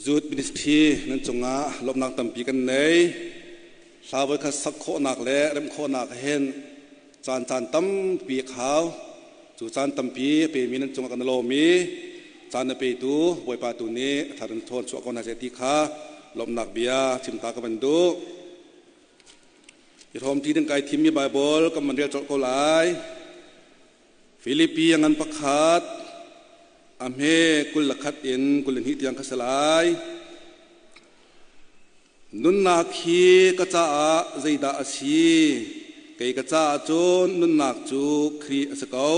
Youth Ministry nan cungah lawmhnak tampi kan nei. Hla voikhat sak khawhnak le remh khawhnak hin caan caan tampi a khau. Cu caan tampi a pemi nan cungah kan i lawm i caan a petu Bawipa tu nih a thar in thawn chuah ko hna seh ti kha lawmhnak bia chim ta ka van duh. I hrawm ti ding kai thimmi Baibal kan van rel colh ko lai. Filipi a ngan pakhat, a hme 21 in 22 tiang kha si lai. Nunnak hi ka caah zeidah a si? Kei ka caah cun nunnak cu Khrih a si ko.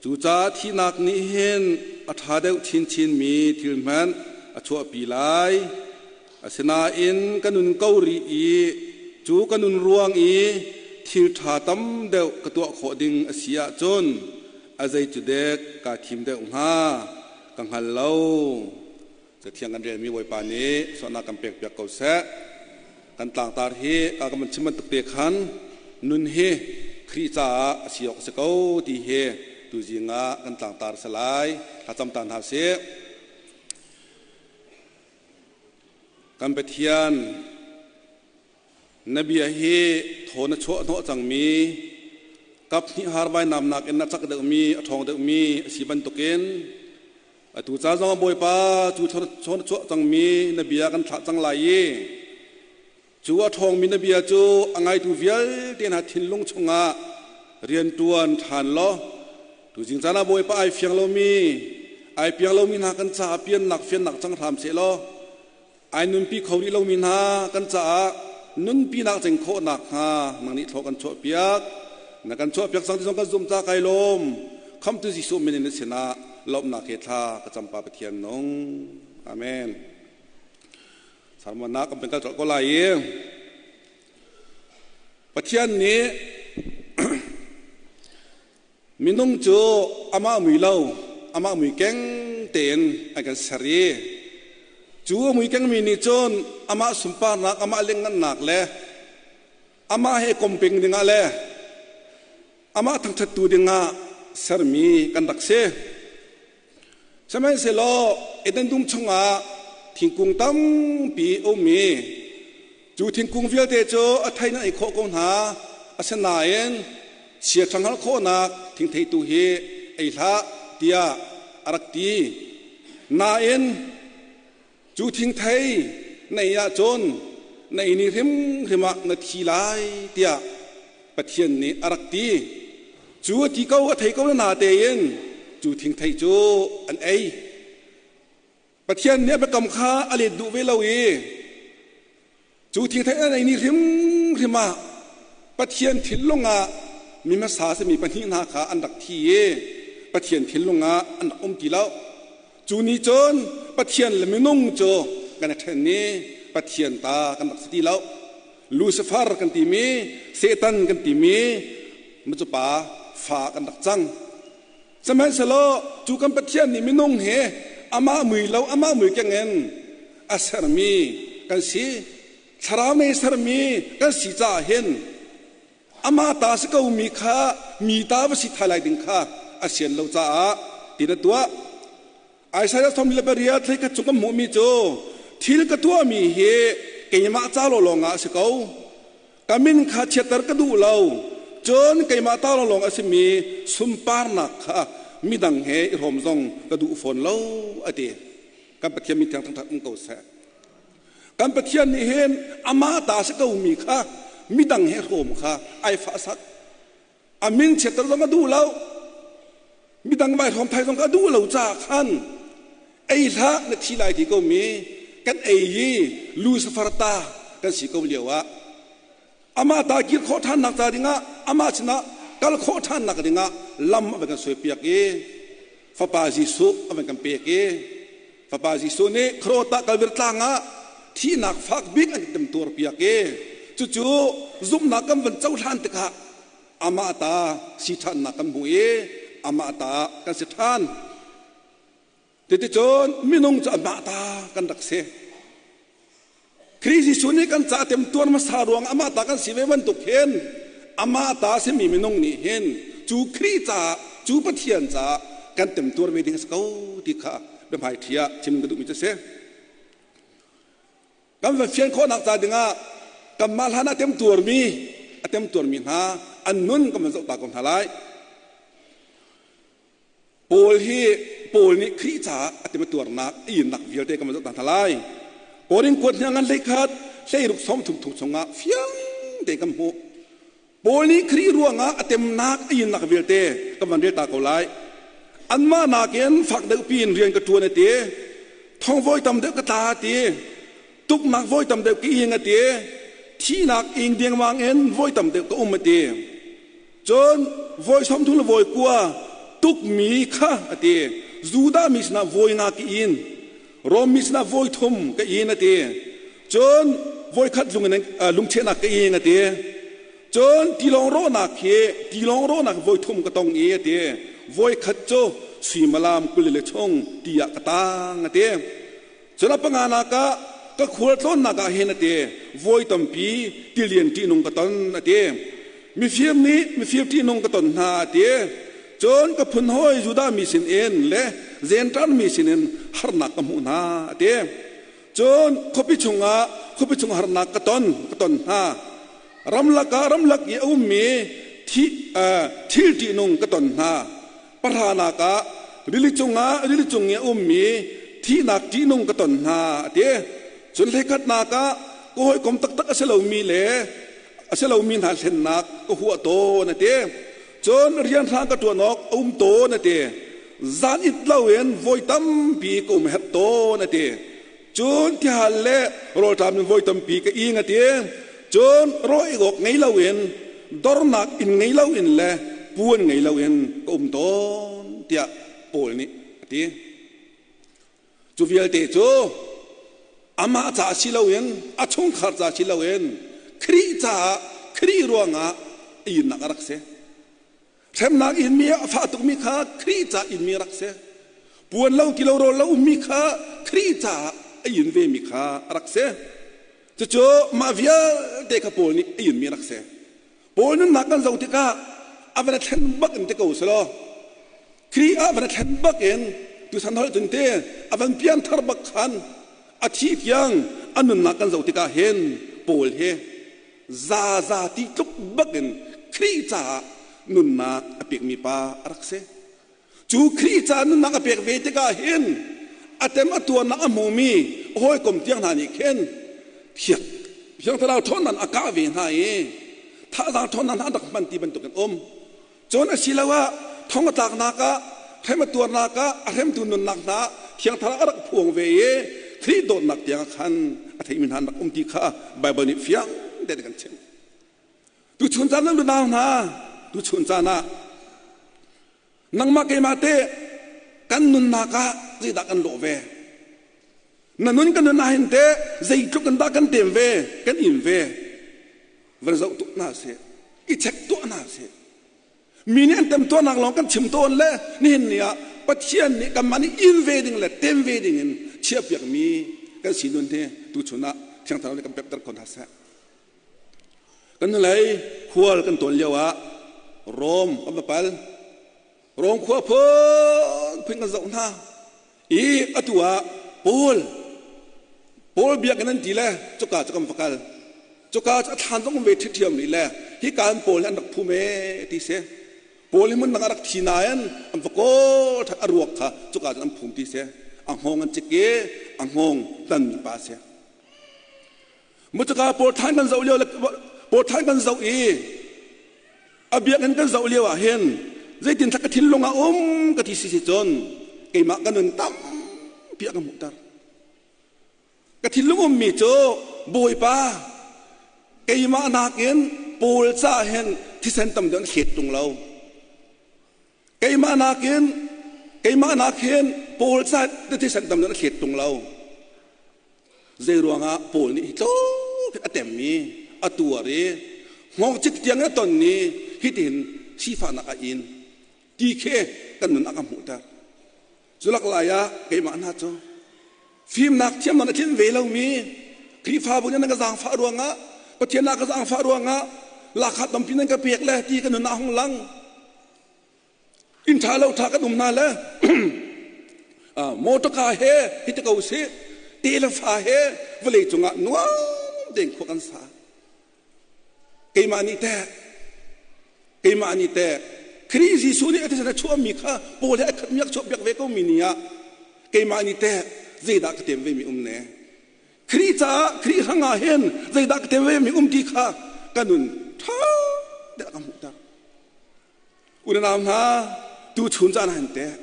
Cucaah thihnak nih hin a ṭha deuh chinchinmi thil hmanh a chuahpi lai. Asinain ka nun ko rih i cu ka nun ruang i thil ṭha tam deuh ka tuah khawh ding a si ahcun a zei cu dek kaa thim deuh hnga ka hngal lo. Cathiang kan relmi Bawipa nih suahnak kan pekpiak ko seh. Kan tlangtar hi ka kan chim bantuk te khan nun hi Khrih caah a si awk a si ko ti hi tuzing ah kan tlangtar a si lai. Thlacam ta hna sih. Kan Pathian, na bia hi thaw na chuah hnawh cangmi, kap hnih har vainam nakin a cak deuhmi, a ṭhawng deuhmi a si bantukin atu ca zong Bawipa cu thaw na chuah cangmi na bia kan thlah cang lai i cu a ṭhawngmi na bia cu a ngaitu vialte hna thinlung chungah rianṭuan ṭhan law tuzing caan ah Bawipa ai fiang lomi ai piang lomi hna kan caah piannak fiannak cang hram seh law ai nunpi kho rih lomi hna kan caah nunpinak ceng khawhnak hnga nang nih thlaw kan chuahpiak na kan chuahpiak cang ti zong kan zum ca kai lawm khamtu Jesuh min in na sinah lawmhnak he thla ka campa Pathian nung amen Sermon ah kan kal ko lai i Pathian nih minung cu amah mui lo amah mui keng tein an kan ser i cu a mui kengmi nih cun amah sunparnak amah lengngannak le amah he komping dingah le amah thangṭhattu dingah sermi kan rak si. Sihmanhsehlaw Eden dum chungah thingkung tampi a um i cu thingkung vialte cu a thei nan ei khawh ko hna. Asinain chia ṭha hngalh khawhnak thingthei tu hi ei hlah tiah a rak ti. Nain cu thingthei na ei ahcun na ei ni hrimhrim ah na thi lai tiah Pathian nih a rak ti. Cu a ti ko a thei ko na tein cu thingthei cu an ei. Pathian nih a biakam kha a let duh ve lo i cu thingthei an ei ni hrimhrim ah Pathian thinlung ah mi hmasa simi pahnih hna kha an rak thi i Pathian thinlung ah an rak um ti lo. Cu nih cun Pathian le minung cu kan i ṭhen i Pathian ta kan rak si ti lo. Lucifer kan timi, Satan kan timi micupa fa kan rak cang. Sihmanhsehlaw cu kan Pathian nih minung hi amah mui lo amah mui keng in a sermi kan si. Thlarau mei sermi kan si caah hin amah ta si komi kha mi ta va si thai lai ding kha a sian lo caah tin a tuah. Isaiah 38 thlei khat chung kan hmuhmi cu thil ka tuahmi hi keimah ca lawlawng ah a si ko. Ka min kha chiatter ka duh lo. Cun keimah ta lawlawng a simi sunparnak kha midang he i hrawm zong ka duh fawn lo a ti. Kan Pathian min thiang thangṭhat um ko seh. Kan Pathian nih hin amah ta si komi kha midang he hrawm kha ai fahsak. A min chiatter zong a duh lo. Midang vai hrawm thai zong kha a duh lo caah khan ei hlah na thi lai ti komi kan ei i Lucifer ta kan si ko lio ah amah ta kir khawh ṭhannak ca dingah amah sinah kal khawh ṭhannak dingah lam a van kan suaipiak i Fapa Jesuh a van kan pek i Fapa Jesuh nih Khrota Kalvir tlang ah thihnak fak bik an temtuar piak i cucu zumhnak kan van cohlan tikah amah ta si ṭhannak kan hmu i amah ta kan si ṭhan. Cuticun minung cu amah ta kan rak si. Khrih Jesuh nih kan ca temtuar hmasa ruang amah ta kan si ve bantuk hin amah ta simi minung nih hin cu Khrih caah cu Pathian caah kan temtuar ve ding a si ko ti kha biahmaiṭhi ah chim ka duhmi cu a si. Kan van fian khawhnak ca dingah kanmah hlan ah temtuarmi a temtuarmi hna an nun kan van zoh ta ko hna lai. Paul hi Paul nih Khrih caah a temtuarnak a innak vialte kan van zoh ta hna lai. Korin kuat hna ngan 11 16 30 thung chungah fiang tein kan hmuh. Paul nih Khrih ruangah a temnak a innak vialte kan van rel ta ko lai. Anmah nakin fak deuh piin rian ka ṭuan a ti. Thong voi tam deuh ka tla a ti. Tuknak voi tam deuh ka ing a ti. Thihnak ing dengmang in voi tam deuh ka um a ti. Cun voi 30 le voi 9 tukmi kha a ti. Judah mi sinah voi nga ka in. Rom mi sinah voi thum ka in a ti. Cun voikhat lungchehnak ka ing a ti. Cun tilawng rawhnak hi tilawng rawhnak voi thum ka tong i a ti. Voikhat cu suimilam 20 le chung ti ah ka tang a ti. Cun a panganak ah ka khualtlawnnak ah hin a ti. Voi tampi tilian ṭihnung ka ton a ti. Mifir nih mifir ṭihnung ka ton hna a ti. Cun ka phun hawi Judah mi sinin le Jentail mi sinin harnak ka hmuh hna a ti. Cun khuapi chungah khuapi chung harnak ka ton ka ton hna. Ramlak ah ramlak i a ummi thil ṭihnung ka ton hna. Pahranak ah rili cungah rili cung i a ummi thihnak ṭihnung ka ton hna a ti. Cun hleikhatnak ah ka hawikom taktak a si lomi le a si lomi hna hlennak ka huah tawn a ti. Cun rianhrang ka ṭuan awk a um tawn a ti. Zan it loin voi tampi ka um herh tawn a ti. Cun tihal le rawlṭam in voi tampi ka ing a ti. Cun raw ei awk ngei loin dornak inn ngei loin le puan ngei loin ka um tawn tiah Paul nih a ti. Cu vialte cu amah ca si loin a chungkhar ca si loin Khrih caah Khrih ruangah a innak a rak si. Hremnak inmi a fah tukmi kha Khrih ca inmi a rak si. Puan lo ti lo rawl lo ummi kha Khrih caah a in vemi kha a rak si. Cucu mah vialte kha Paul nih a inmi a rak si. Paul nunnak kan zoh tikah a van thlen bak in ti ko selaw Khrih ah van thlen bak in tuchan holh cun te a van pianthar bak khan a thi tiang a nunnak kan zoh tikah hin Paul hi zaza ti tluk bak in Khrih caah nunnak a pekmi pa a rak si. Cu Khrih caah nunnak a pek ve tikah hin a tem a tuarnak a hmumi a hawikom tiang hna nih khin thiang Thiang Thlarau ṭhawnnak a kah ve hna i thazaang ṭhawnnak hna an rak hman ti bantukin um. Cun asiloah thong a tlaknak ah hrem a tuarnak ah a hremtu nunnak hna Thiang Thlarau a rak phuang ve i Khrih dawtnak tiang khan a theimi hna an rak um ti kha Baibal nih fiang tein a kan chimh. Tuchun caan ah nunau hna, tuchun caan ah nangmah keimah te kan nunnak ah zeidah kan lawh ve? Na nun kan nun ah hin teh zeitluk in dah kan tem ve, kan in ve? Van zoh tuah hna sih, i check tuah hna sih. Mi nih an temtuarnak lawng kan chim tawn le nihin ni ah Pathian nih kanmah nih in ve ding le tem ve ding in chiahpiakmi kan si nun hi tuchun ah Thiang Thlarau nih kan pekter ko hna seh. Kan hnulei khual kan tawn lio ah Rom kan va pal. Rom khua phunphun kan zoh hna i atu ah Paul Paul biakinn an ti le cuka cu kan va kal. Cuka cu a thlan zong um ve ṭhiṭhiam rih le hika an Paul hi an rak phum ee ti si. Paul hi hmun dang ah rak thi nain an va kawl ṭhan a ruak kha cuka cun an phum ti si. A hngawng an cik i a hngawng tanmi pa a si. Mucaka pawl than kan zoh lio le pawl than kan zoh i a biakinn kan zoh lio ah hin zeitin thla ka thinlung ah um ka ti si si cun keimah ka nun tampi a ka hmuhter. Ka thinlung ummi cu Bawipa keimah nakin Paul caah hin thisen tam deuh an hlet tung lo. Keimah nakin keimah nak hin Paul ca thisen tam deuh an hlet tung lo. Zei ruangah Paul nih hi tluk a temmi a tuar i hngawngcik tiang a ton i hitihin sifahnak a in ti khi kan nun a ka hmuhter. Culak lai ah keimah hna cu fimnak thiamnak na tlinh ve lomi Khrihfabu nih nan ka zaangfah ruangah Pathian na ka zaangfah ruangah lakha tampi nan ka pek le ti ka nun ah hung lang. Inn ṭha lo ṭha kan um hna le Motorka he hi ti ko sih, te le fa he vawlei cungah nuam tein khua kan sa. Keimah nih teh, keimah nih teh, Khrih Jesuh nih a thisen a chuahmi kha Paul he a khatmi a chuahpiak ve ko mi ni ah keimah nih teh zeidah ka tem ve mi um ne? Khrih caah Khrih hrangah hin zeidah ka tem ve mi um ti kha ka nun ṭha deuh ka hmuhter. Unau hna, tu chun caan ah hin teh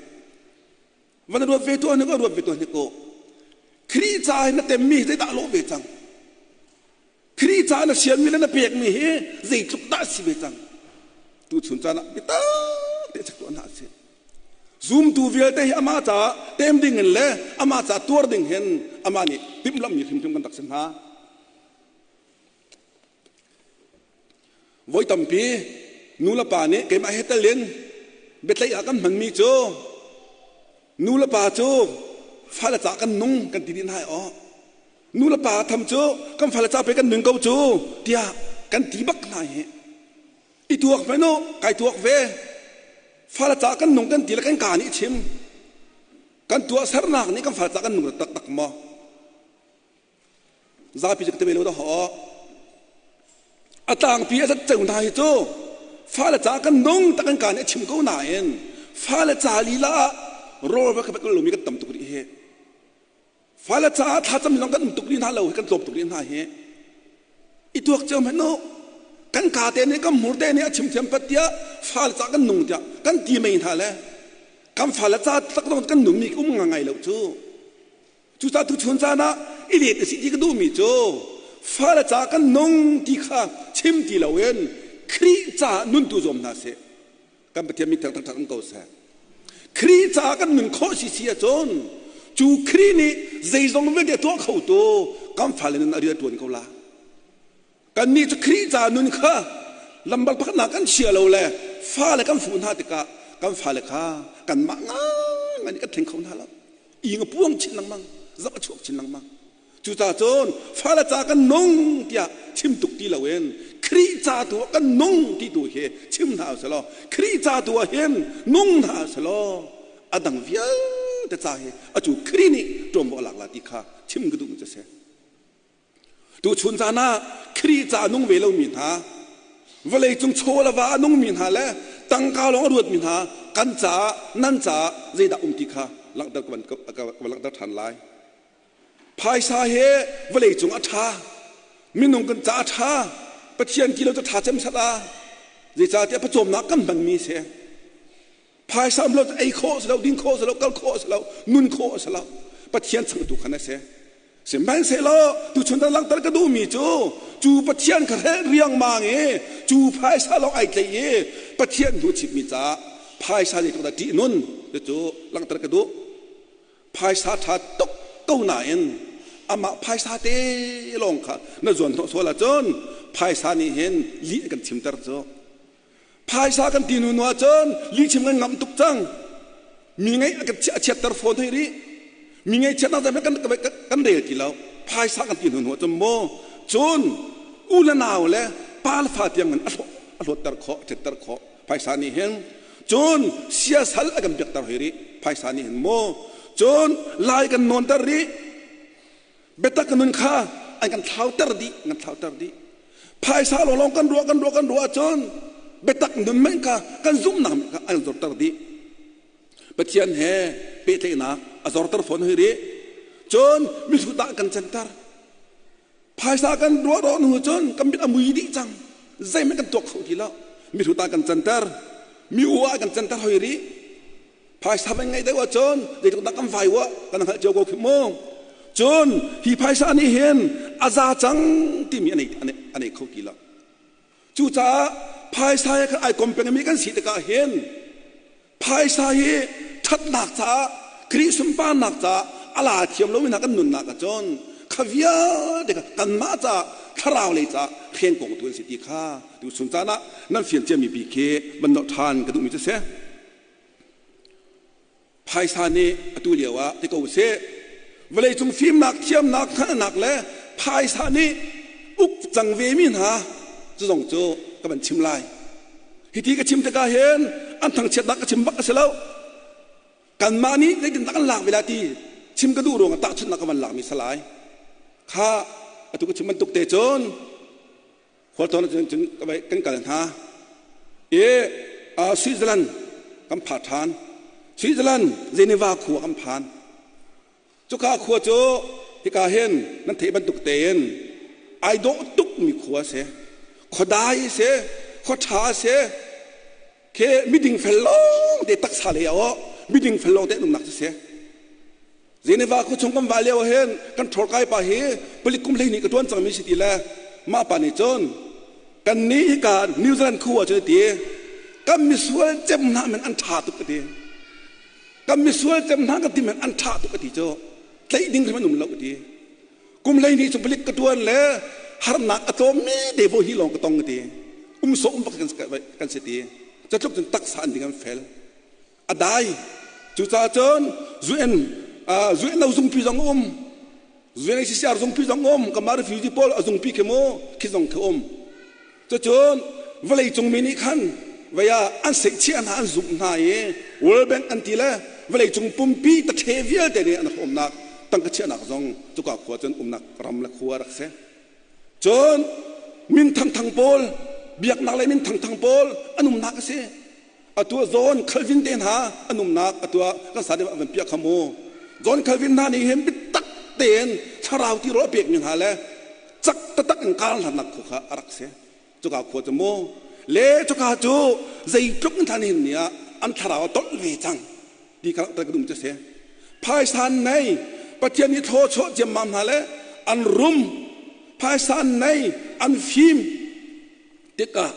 van ruat ve tuah hnik ruat ve tuah hnik ko. Khrih caah hin na temmi zeidah lawh ve cang? Khrih caah na sianmi le na pekmi hi zeitluk dah si ve cang? Tu chun caan ah biatak te chek tuah hna sih. Zumtu vialte hi amah caah tem ding in le amah caah tuar ding hin amah nih timhlamhmi hrimhrim kan rak si hna. Voi tampi nu le pa nih keimah he tel in biatleih ah kan hmanmi cu nu le pa cu fale caah kan nung kan ti dih hna aw. Nu le pa tham cu kan fale ca pe kan nun ko cu tiah kan ti bak hna hi. I tuak hmanh u, kai tuak ve. Fale ca kan nung kan ti le kan ka nih chim. Kan tuahsernak nih kan fale ca kan nung taktak maw? Zapi cu ka ti ve lo dah haw. A tlangpi a zat ceu hna hi cu fale ca kan nung tak kan ka nih a chim ko nain fale ca lila ah rawl va ka pek lomi kan tam tuk rih hi. Fale caah thlacam lawng kan um tuk rih hna lo hi kan tlawm tuk rih hna hi. I tuak cio hmanh u. Kan ka te nih kan hmur te nih a chim thiam pat tiah fale ca kan nung tiah kan ti mei hna le kan fale ca tak zong kan nung mi um ngai lo cu. Cucaah tuchun caan ah i let a si ti ka duhmi cu fale ca kan nung ti kha chim ti loin Khrih caah nun tu zuam hna sih. Kan Pathian min thang thangṭhat um ko seh. Khrih caah kan nun khawh si si ahcun cu Khrih nih zeizong vialte tuah khotu kan fale nun a rian ṭuan ko la. Kannih cu Khrih ca nun kha lambar pakhatnak kan chia lo le fale kan fuh hna tikah kan fale kha kanmah ngai nih kan thleng kho hna lo. Ing a puang chin lengmang, zak a chuak chin lengmang. Cucaah cun fale ca kan nung tiah chim tuk ti loin Khrih ca tu ah kan nung ti tu hi chim hna usih Khrih ca tu ah hin nung hna usih law a dang vialte ca hi acu Khrih nih ṭuanvo a lak la ti kha chim ka duhmi cu a si. Tuchun caan ah Khrih ca a nung ve lomi hna, vawleicung chaw le va a nungmi hna le tangka lawng a ruatmi hna kan caah nan caah zeidah um ti kha langhter ka van langhter ṭhan lai. Phaisa he vawleicung a ṭha, minung kan ca a ṭha, Pathian ti lo cu ṭha cem sat a. Zeicahtiah pawcawmnak kan hmanmi si. Phaisa um lo cu ei khawh a si lo, din khawh a si lo, kal khawh a si lo, nun khawh a si lo. Pathian changtu khan a si. Sihmanhsehlaw tuchun tan langhter ka duhmi cu cu Pathian kha hrelh riangmang i cu phaisa lawng ai tleih i Pathian hnu chipmi caah phaisa zeitluk dah ṭih nun cu langhter ka duh. Phaisa ṭha tuk ko nain amah phaisa te lawng kha na zuan hnawh sual ahcun phaisa nih hin lih kan chimter cu. Phaisa kan ti hnu ahcun lihchim kan ngamh tuk cang. Mi ngeih a kan a chiatter fawn hoi rih. Mi ngeihchiatnak zeihmanh kan, kan rel ti lo. Phaisa kan ti hnu ahcun maw cun u le nau le pa le fa tiang in a hlawtter khawh, a ṭhetter khawh. Phaisa nih hin cun siasal a kan biakter hoi rih. Phaisa nih hin maw cun lai kan nawnter rih. Biatak nun kha an kan thlauter dih, kan thlauter dih. Phaisa lawnglawng kan ruah, kan ruah, kan ruah ahcun biatak nun manh kha kan zumhnak kha an zorter dih. Pathian he pehtlaihnak a zorter fawn hoi rih. Cun mihrut ah kan canter. Phaisa kan ruah rawh hnu cun kan mit a mui dih cang. Zeihmanh kan tuak kho ti lo. Mihrut ah kan canter. Mi u ah kan canter hoi rih. Phaisa van ngeih deuh ahcun zeitluk dah kan vai uah kan hngalh cio ko khi mu. Cun hi phaisa nih hin a za cang timi a nei kho ti lo. Cucaah phaisa he khan ai kom pengmi kan si tikah hin phaisa hi ṭhatnak caah Khrih sunparnak caah a la thiam lomi hna kan nunnak ahcun kha vialte kha kanmah caah thlarau lei caah hrengkawngtu an si ti kha tuchun caan ah nan fian ciami pi khi van nolh ṭhan ka duhmi cu si. Phaisa nih atu lio ah ti ko usih vawleicung fimnak thiamnak hngalhnak le phaisa nih uk cang ve mi hna cu zong cu ka van chim lai. Hiti ka chim tikah hin an thangchiatnak ka chim bak a si lo. Kanmah nih zeitindah kan lak ve lai ti chim ka duh ruangah tahchunhnak ka van lakmi salai. Kha atu ka chim bantuk te cun khualtlawn cun cun kan kal hna i Switzerland kan pha ṭhan. Switzerland Geneva khua kan phan. Cuka khua cu hika hin nan theih bantuk tein ai dawh tukmi khua a si. Khuadai a si, khua ṭha a si. Khi miding fel lawng te taksa lei ah miding fel lawng te an umnak cu si. Geneva khua chung kan vah lio ah hin kan ṭhawlkai pa hi palik kum 12 ka ṭuan cangmi si ti le mah pa nih cun kan nih hika New Zealand khua cu ti kan misual cem hna men an ṭha tuk ka ti. Kan misual cem hna kan ti men an ṭha tuk ka ti cu tlaih ding hrim an um lo ka ti. Kum 12 chung palik ka ṭuan le harnak a tlawmmi te vo hi lawng ka tong ka ti. Um sawh um bak kan si ti. Catluk cun taksa an ding an fel. A dai. Cucaah cun UN UN zungpi zong a um. UNHCR zungpi zong um. Kamah refugee pawl a zungpi khi mu khi zong khi um. Cucun vawleicung mi nih khan vei ah an seihchiah hna an zumh hna i World Bank an ti le vawleicung pumpi tathe vialte nih an umnak tangka chiahnak zong cuka khua cun umnak ram le khua rak si. Cun min thangthang pawl biaknak le min thangthang pawl an umnak a si. Atu ah John Calvin te hna an umnak atu ah kan sa deuh van piah kha mu. John Calvin hna nih hin biatak tein thlarau tirawl a pekmi hna le cak taktak in kar hlannak khua kha a rak si. Cuka khua cu mu le cuka cu zeitluk in than hin ni ah an thlarau a tolh ve cang ti kha langhter ka duh cu si. Phaisa an nei Pathian nih thlawchuah ciammam hna le an rum phaisa an nei an fim tikah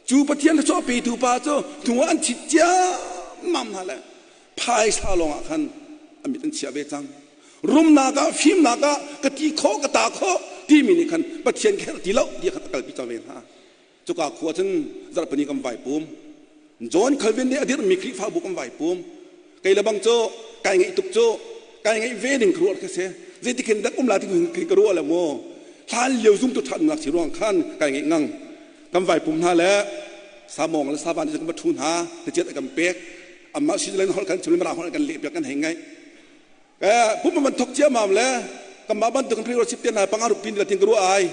cu Pathian thluachuah petu pa cu hnu ah an thit ciammam hna le phaisa lawngah khan a mit an chiah ve cang. Rumnak ah fimnak ah ka ti khawh ka ta khawh timi nih khan Pathian kher ti lo ti khan a kalpi cang ve hna. Cuka khua cun zarhpini kan vai pum. John Calvin nih a dirhmi Khrihfabu kan vai pum. Kei le bang cu kai ngaih tuk cu kai ngaih ve ding ka ruah ka si. Zeitikhin dak um la ti khi ka ruah le mu. Hlan lio zumtu ṭhatnak si ruang khan kai ngaih ngang. Kan vai pum hna le samawng le savan kan va ṭhu hna tichiat a kan pek. Amah Switzerland holh kan chim le Mirang holh kan leh piak kan hei ngaih. Pum man thok ciamam le kanmah bantuk in pre te hna panga rupin latin ka ruah ai.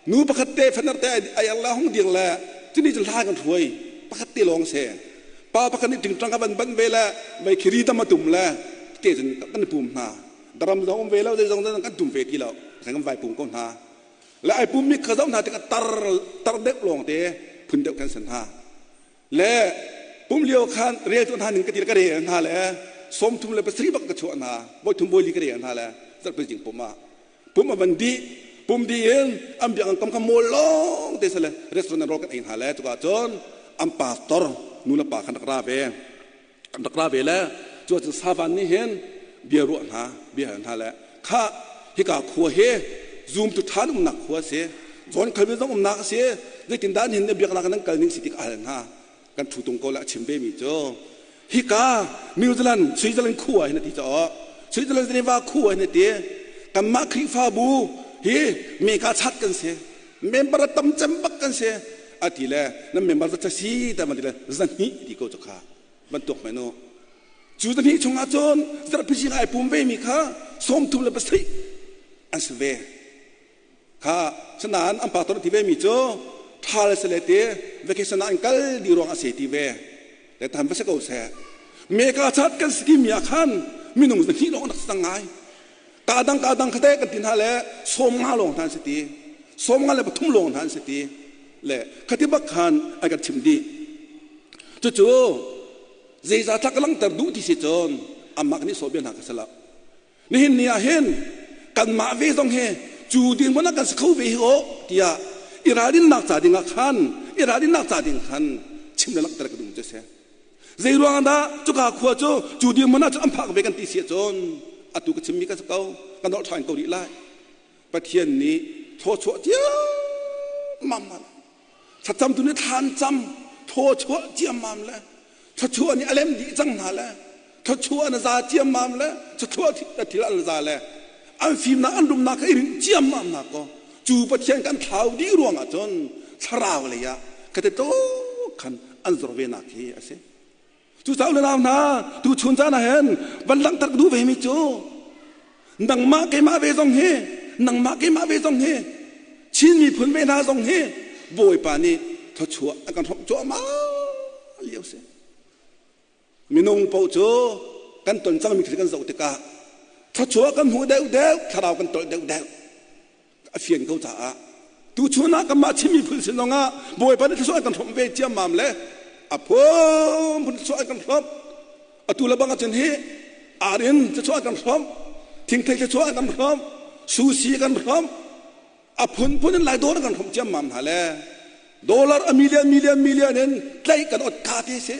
Nu pakhat te fanar te ai la hong ding le cuni cu hla kan hruai pakhat te lawng se. Pa pakhat nih tingtang ka ban ban ve le mei khiri tam atum le te cun kan pum hna. Daram zong um ve lo zei zong kan tum ve ti lo. Kan vai pum ko hna. Le ai pum mi kha zoh hna tikah tar tar deuh lawng te phun deuh kan san hna. Le pum lio khan rel tu hna ning ka ti ka rel hna le 37 bak ka chuah hna voi thum voi li ka rel hna le zarhpi jing pum ah pum a van dih pum dih in an biak an kam kha mawl lawng te sale restaurant an rawl kan ei hna le cuka cun an pastor nu le pa khan rak ra ve an rak ra ve le cu cun savan nih hin bia ruah hna bia hal hna le kha hika khua hi zum tu than umnak khua si John Calvin zong umnak a si zeitindah nihin biaknak nan kal ning si tik a hal hna kan thu tung ko le a chim ve mi cu hika New Zealand Switzerland khua hin a ti caah Switzerland Geneva khua hin a ti kanmah Khrihfabu hi meka chat kan si member a tam cem bak kan si a ti le nan member za si ta man ti le zahnih ti ko cu kha bantuk men u cu zahnih chungah cun zarhpi zing ai pum ve mi kha 37 an si ve kha sanain an pastor ti ve mi cu ṭhal se le te vacation ah an kal di ruang a se ti ve le tan va se ko se meka chat kan si ti mi ah khan minung zahnih lawng rak sang ngai ka dang ka dang khate kan tin ha le 50 lawng hna an si ti 53 lawng hna an si ti le khati bak khan an kan chim dih cucu zeizah tlak langter duh ti si cun amah kan i sawh bia hna ka si lo nihin ni ah hin kanmah ve zong hi cu dirhmun ah kan si kho ve hi aw tiah i ralrinnak ca ding ah khan i ralrinnak ca ding khan chim le langhter ka duh cu si Zei ruang dah cuka khua cu cu dirhmun ah cun an phak ve kan ti si ahcun atu ka chimmi ka si ko kan dolh ṭhan ko rih lai. Pathian nih thawchuah ciammam le thlacamtu nih thla an cam thawchuah ciammam le thluachuah nih a lem dih cang hna le thluachuah an za ciammam le thluachuah thil an za le an fimnak an rumnak kha i rinh ciammam hna kaw cu Pathian kan thlau dih ruangah cun thlarau lei ah ka te tluk khan an zor ve nak hi a si. Cucaah u le nau hna, tu chun caan ah hin van langhter ka duh ve mi cu nangmah keimah ve zong hi nangmah keimah ve zong hi Chin miphun ve hna zong hi Bawipa nih thluachuah a kan hrawmh cuahmah lio si. Minung paoh cu kan ton cangmi thil kan zoh tikah thluachuah kan hmuh deuhdeuh, thlarau kan tolh deuhdeuh. A fian ko caah tuchun ah kanmah Chin miphun sin zongah Bawipa nih thluachuah an kan hrawmh ve ciammam le a phunphun thluachuah an kan hrawmh. Atu le bang ahcun hi ar-inn thluachuah an kan hrawmh, thingthei thluachuah an kan hrawmh, sushi kan hrawmh, a phunphun in lai dawr kan hrawmh ciammam hna le dollar a million million million in tlaih kan ot ka te si.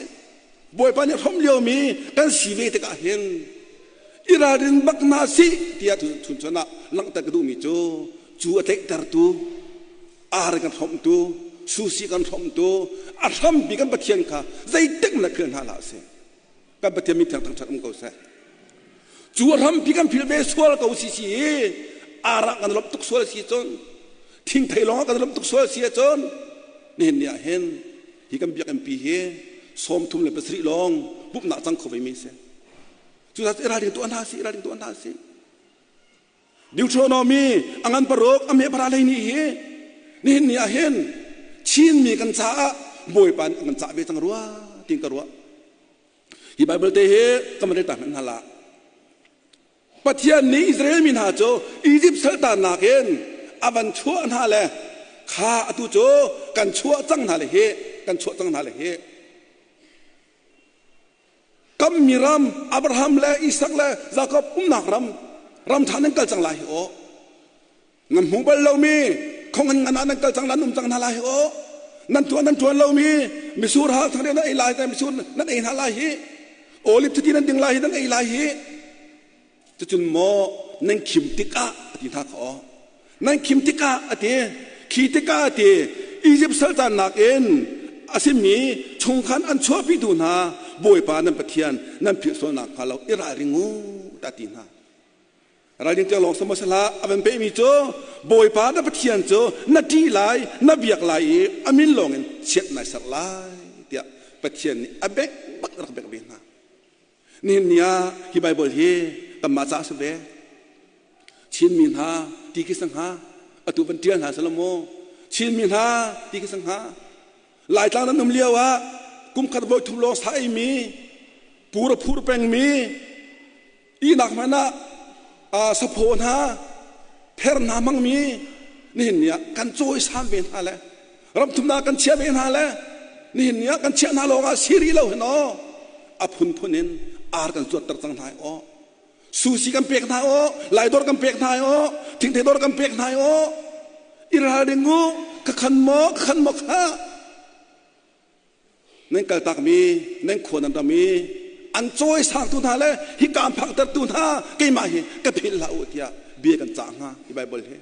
Bawipa nih hrawmh liomi kan si ve tikah hin i ralrin bak hna sih tiah chunchun ah langhter ka duhmi cu cu a tlaihtertu ar kan hrawmhtu susi kan hrawmhtu a hrampi kan Pathian kha zeitik hmanh philh hna hlah sih. Kan Pathian min thiang thangṭhat um ko seh. Cu a hrampi kan philh ve sual ko si si hi ar ah kan lawmh tuk sual si cun thingthei lawng ah kan lawmh tuk sual si ahcun nihin ni ah hin hi kan biakinn pi hi 37 lawng pumhnak cang kho ve mi si. Cucaah i ralring tuah hna sih, i ralring tuah hna sih. Deuteronomy a ngan paruk a meh para lei ni hi nihin ni ah hin Chinmi kan caah Bawipa nih a kan cah ve cang rua tiin ka ruah. Hi Bible te hi ka van rel ta hmanh hna la. Pathian nih Israel mi hna cu Egypt saltannak in a van chuah hna le kha atu cu kan chuah cang hna le hi kan chuah cang hna le hi kammi ram Abraham le Isak le Jakob umnak ram ram ṭha nan kal cang lai hi aw Nan hmu bal lomi khong an ngan ah nan kal cang nan um cang hna lai hi aw. Nan tuah nan ṭuan lomi misur hal thang nan ei lai misur nan ei hna lai hi. Olive chiti nan ding lai hi nan ei lai hi. Cucun maw nan khim tikah a ti hna kha aw. Nan khim tikah a ti. Khi tikah a ti. Egypt saltannak in a simi chungkhan an chuahpitu hna Bawipa nan Pathian nan philh sualnak hnga lo i ralring u ta ti hna. Ralring tiang lawng sama hlah a van pehmi cu Bawipa na Pathian cu na ṭih lai na biak lai i a min lawngin chiat nai serh lai tiah Pathian nih a bek bak rak bek ve hna. Nihin ni ah hi Bible hi kanmah caah si ve. Chinmi hna ti khi sang hnga atu van ṭial hna selaw maw Chinmi hna ti khi sang hnga Laitlang nan um lio ah kumkhat voi thum lawng sa eimi pur a phur pengmi Ihnak hmanh ah saphaw hna, pher hna hmangmi nihin ni ah kan cawisan ve hna le ramthumnak kan chiah ve hna le nihin ni ah kan chiah hna lawngah si rih lo hin aw a phunphun in ar kan zuatter cang hna aw sushi kan pek hna aw laidawr kan pek hna aw thingthei dawr kan pek hna aw i ralring u ka khan maw ka khan maw kha Nan kaltakmi nan khua nan ram i an cawisangtu hna le hika an phaktertu hna keimah hi ka philh hlah u tiah bia kan cah hnga hi Baibal hi.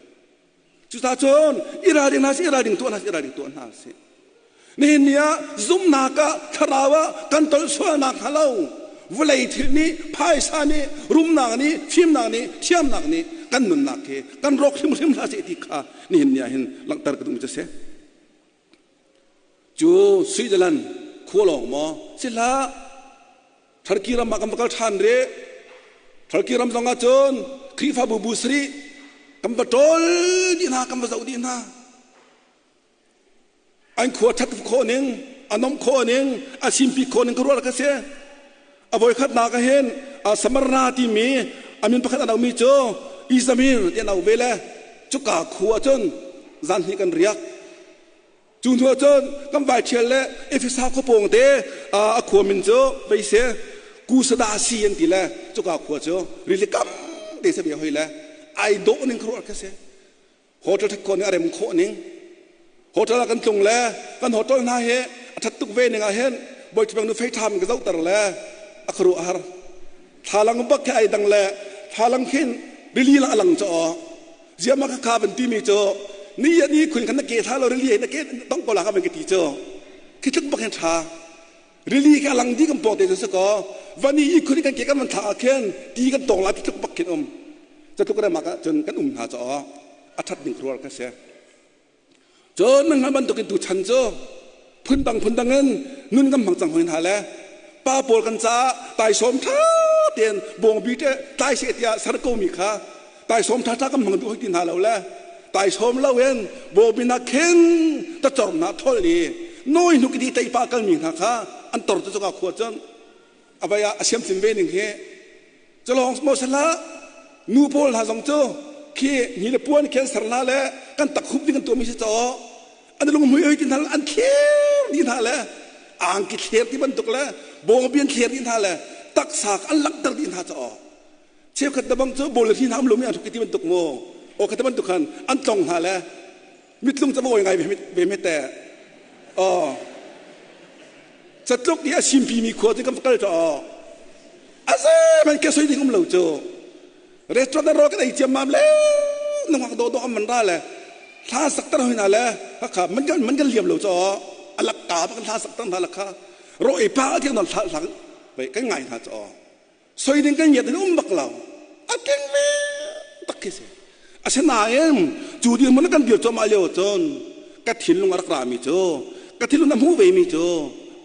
Cucaah cun i ralring hna sih, i ralring tuah hna sih, i ralring tuah hna sih. Nihin ni ah zumhnak ah thlarau ah kan tolh sualnak hnga lo vawlei thil nih phaisa nih rumnak nih fimnak nih thiamnak nih kan nunnak hi kan rawk hrimhrim hlah sih ti kha nihin ni ah hin langhter ka duhmi cu a si. Cu Switzerland khua lawng maw si hlah Turkey ram ah kan va kal ṭhan rih. Turkey ram zong ah cun Khrihfabu bu sarih kan va ṭawl dih hna, kan va zoh dih hna. An khua ṭhat khawh ning, a nomh khawh ning, a simpi khawh ning ka ruah ka si. A voikhatnak ah hin Samarna timi a min pakhat an auhmi cu Izamir ti an auh ve le cuka khua cun zan hnih kan riak. Cu hnu ahcun kan vai ṭhial le Efesa khua pawng te a khua min cu vei si Kusadasi an ti le cuka khua cu rili kam te si ve hoi le ai dawh ning khuaruah kha si. Hotel ṭhat khawh ning a rem khawh ning. Hotel ah kan tlung le kan hotel hna hi a ṭhat tuk ve ning ah hin bawi ṭhupeng nu fei ṭham ka zohter le a khuaruah har. Thlalang bak khi ai dang le thlalang khin rili lang a lang cu aw. Ziah ka kha van timi cu ni ya ni khun khan na ke thla lo rili na ke tong ko la ka van ka ti cu khi tluk bak hin tha rili ka lang di kan pawng te cu ko vani i khun kan ke kan van thla ah khin ti kan tong la ti tluk bak khin um catluk ram ah cun kan um hna cu a that ding khuruar ka si Cun nan hngalh bantukin tuchan cu phundang phundang in nun kan hmang cang hoi hna le. Pa pawl kan caah taisawm ṭha tein bawngbi te tlai seh tiah ser komi kha taisawm ṭha ṭha kan hmang duh hoi ti hna lo le taisawm loin bawngbi na khin tacor na thol i nawi hnuk i tei pa kalmi hna kha an tor cu cuka khua cun a vai ah a siam chin ve ning hi culawng maw sala nu pawl hna zong cu khi ni le puan khi an ser hna le kan tak hup ding kan tuahmi si caw an lung mui oi ti hna an thler dih hna le angki thler ti bantuk le bawngbi an thler dih hna le taksa an langhter dih hna caw cheukhat da bang cu bawl le hri hna um lomi an hruk ti bantuk mu o kha bantuk khan an tlong hna le mitlung ca bawi ngai ve me te oh catluk i a simpi mi khua cu kan kal ta a zeman ke soi ding um lo cu restaurant ro kan ei ciam mam le nungak do do am man ra le hla sak tar hoi na le kha man kan man kan liam lo cho alak ka ba kan hla sak tar hna la kha ro ei pa tiang non hla hla kan ngai hna cho soi ding kan ngiat in um bak lo a keng ve tak khi si asinain cu dirhmun kan dir cuahmah lio cun ka thinlung a rak ra mi cu ka thinlung na hmu ve mi cu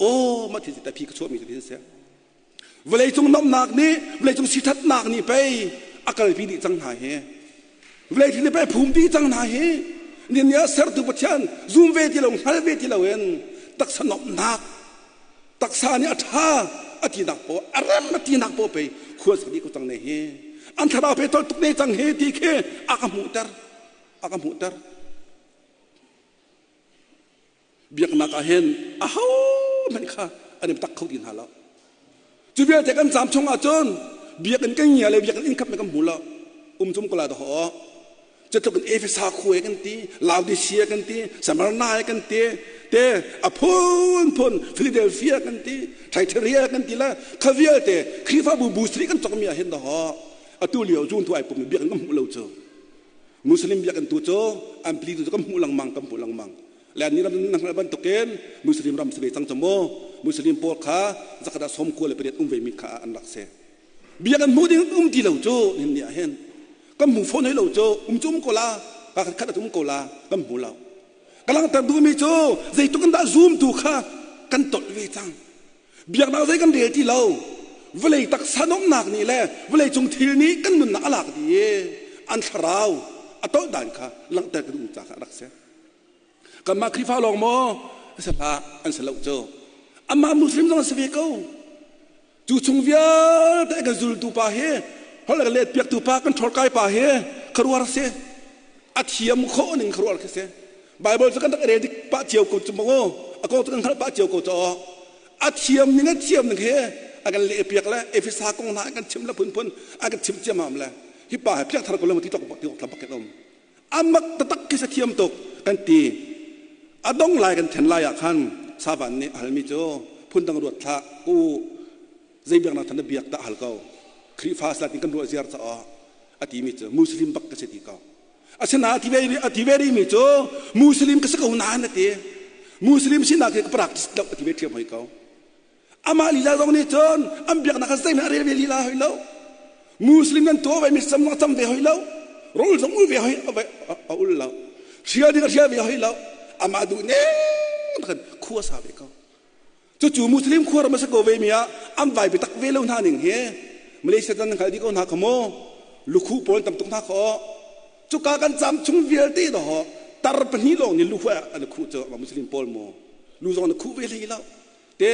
aw mah thil ta phi ka chuah mi cu tin si vawleicung nomnak nih vawleicung sithatnak nih pei a kalpi dih cang hna hi vawlei thil nih pei phum dih cang hna hi ni ni ah sertu Pathian zum ve ti lo hngal ve ti lo in taksa nomnak Taksa nih a ṭha a tinak paoh a rem a tinak paoh pei khua sak dih ko cang ne hi. An thlarau pe tol tuk ne cang hi ti khi a ka hmuhter. A ka hmuhter. Biaknak ah hin aho hmanh kha an i tak kho ti hna lo. Cu vialte kan caam chung ahcun biakinn kan ngia le biakinn inn khap kan hmu lo. Um cum ko la daw. Cutluk in Efesa khua kan ti, Laodicea kan ti, Smyrna kan ti, te a phunphun Philadelphia kan ti, Thyatira kan ti le kha vialte Khrihfabu bu sri kan cawkmi ah hin daw atu lio zun tu ai pum biakinn kan hmuh lo cu. Muslim biakinn tu cu an pli tu cu kan hmuh lengmang kan hmuh lengmang. Le an ram nan hngalh bantukin Muslim ram si ve cang cu mu. Muslim pawl kha zakhat ah 98 um ve mi kha an rak si. Bia kan hmuh ding um ti lo cu nin ni ah hin kan hmu fawn hoi lo cu um cu um ko la ka khat khat um ko la kan hmu lo ka langhter duhmi cu zeitluk in dah zumtu kha kan tolh ve cang biaknak zei kan rel ti lo vawlei taksa nomnak nih le vawlei cung thil nih kan nunnak a lak dih i an thlarau a tolh dan kha langhter ka duh ca kha a rak si Kanmah Khrihfa lawng maw a si hlah an si lo cu. Amah Muslim zong an si ve ko. Cu chung vialte kan zultu pa hi holh le let piaktu pa kan ṭhawlkai pa hi kharuar si. A thiam khawh ning kharuar khi si. Bible cu kan rak rel dik pah cio ko cu maw a kong cu kan hngalh pah cio ko caw. A thiam ning a thiam ning he a kan leh piak le Efesa kong hna a kan chim le phunphun a kan chim ciamam le hi pa he piak thar ko le ti tok ti tok bak um. A mak taktak khi sa thiam tuk kan ti. A dong lai kan then lai ah khan Savan nih a halmi cu phundang ruat hlah u zei biaknak than na biak dah hal ko. Khrihfa sila tin kan ruah ziar caah a timi cu Muslim bak ka si ti ko. Asinain a ti ve rihmi cu Muslim ka si ko nain a ti. Muslim sinak hi ka practice lo a ti ve ṭhiam hoi ko. Amah lila zong nih cun an biaknak kha zeihmanh a rel ve lila hoi lo. Muslim nan tuah ve mi sam a cam ve hoi lo. Rawl zong ul ve hoi a ul lo. Hrial ding a hrial ve hoi lo. Amah duh ning khan khua sa ve ko. Cucu Muslim khua ram a si ko ve mi ah an vai biatak ve lo hna ning hi Malaysia tan hngal dih ko hna kha mu lukhu pawl tam tuk hna kha cuka kan cam chung vialte do tar pahnih lawng nih lu an khuh cu Muslim pawl mu lu zong na khuh ve hlei lo te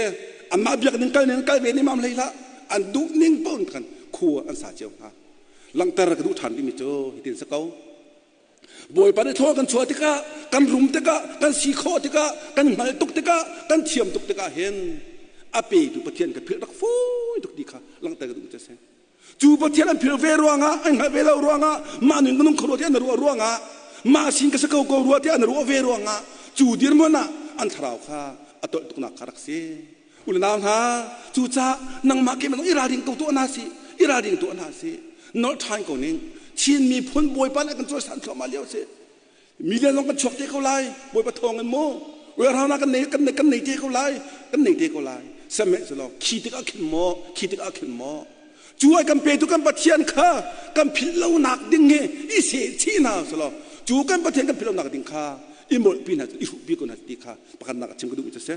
anmah biak ning kal ning kal ve ning mam hlei hlah an duh ning paoh in khan khua an sa cio hna langhter ka duh ṭhan timi cu hitin si ko Bawipa nih thaw kan chuah tikah kan rum tikah kan si khawh tikah kan hngal tuk tikah kan thiam tuk tikah hin a petu Pathian ka philh rak fawi tuk ti kha langhter ka duh cu si Cu Pathian an philh ve ruangah, an hngalh ve lo ruangah, mah nun minung kho rua tiah an ruah ruangah, mah sin ka si ko ko rua tiah an ruah ve ruangah, cu dirhmun ah an thlarau kha a tolh tuknak kha rak si. Unau hna, cucaah nangmah keimah zong i ralring ko tuah hna si, i ralring tuah hna si. Nolh ṭhan ko ning. Chin miphun Bawipa nih a kan cawisan thluahmah lio si. Million zong kan chuak te ko lai. Bawipa thawng in mu. Uiarhaunak kan nei kan nei kan nei te ko lai. Kan nei te ko lai. Sihmanhsehlaw khi tikah khin maw, khi tikah khin maw. Cu ai kan petu kan Pathian kha kan philh lonak ding hi i seh chih hna selaw cu kan Pathian kan philh lonak ding kha i molhpi hna i hruhpi ko hna ti kha pakhatnak a chim ka duhmi cu a si.